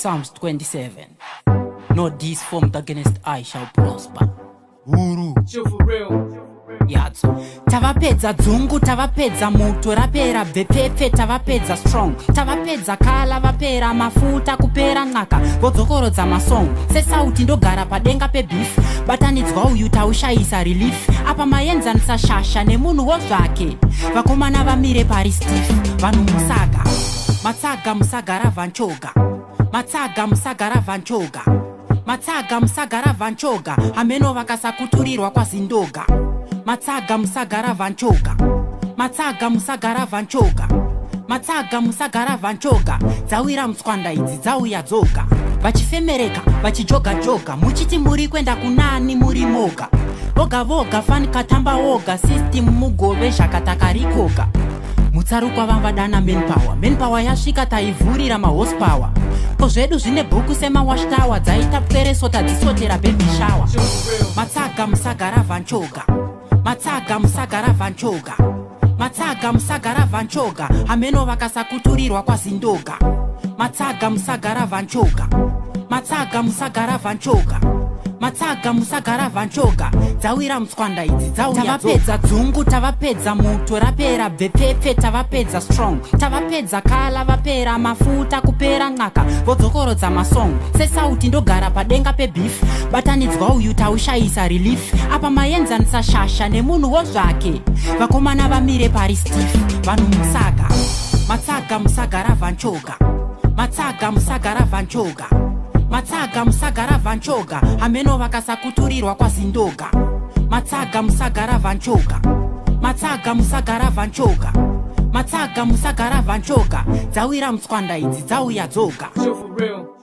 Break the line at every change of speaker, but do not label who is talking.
Psalms 27. No deeds formed against I shall prosper.
Huru.
Chill for real.
Yatso. Tavapedza dzungu, tavapedza muto, rapera bvepfepfe, tavapedza strong, tavapedza kala, vapera mafuta, kupera n'aka, vodzokorodza masong sesauti. Ndogara padenga pebeef, batanidzwa uyu taushayisa relief. Apa maenzanisa shasha nemunhuwo zvake. Vakomana vamire pari stiff, vanhu musaga matsaga, musagara vanchoga matsaga, musagara vanchoga matsaga, musagara vanchoga. Hameno vakasakuturirwa kwazindoga. Matsaga, musagara vanchoga matsaga, musagara vanchoga matsaga, musagara vanchoga. Dzawira mutswanda idzi, dzauya dzoga, vachifemereka, vachijoga-joga, muchiti muri kuenda kunani? Muri moga voga voga, fanikatamba woga system, mugove zvakatakarikoga. Mutsarukwa vavadana manpower, manpower yasvika, taivhurira mahorsepower. Ko zvedu zvine bhuku semawashtower, dzaita pweresota dzisotera baby shower.
Chill for real.
Matsaga, musagara vanchoga matsaga, musagara vanchoga matsaga, musagara vanchoga. Hameno vakasakuturirwa kwazindoga. Matsaga, musagara vanchoga matsaga, musagara vanchoga matsaga, musagara vanchoga. Dzawira mutswanda idzi, dzauya. Tavapedza dzungu, tavapedza muto, rapera bvepfepfe, tavapedza strong, tavapedza kala, vapera mafuta, kupera n'aka, vodzokorodza masong sesauti. Ndogara padenga pebeef, batanidzwa uyu taushayisa relief. Apa maenzanisa shasha nemunhuwo zvake. Vakomana vamire pari stiff, vanhu musaga matsaga, musagara vanchoga matsaga, musagara vanchoga matsaga, musagara vanchoga. Hameno vakasakuturirwa kwazindoga. Matsaga, musagara vanchoga matsaga, musagara vanchoga matsaga, musagara vanchoga. Dzawira mutswanda idzi, dzauya dzoga.
Chill for real.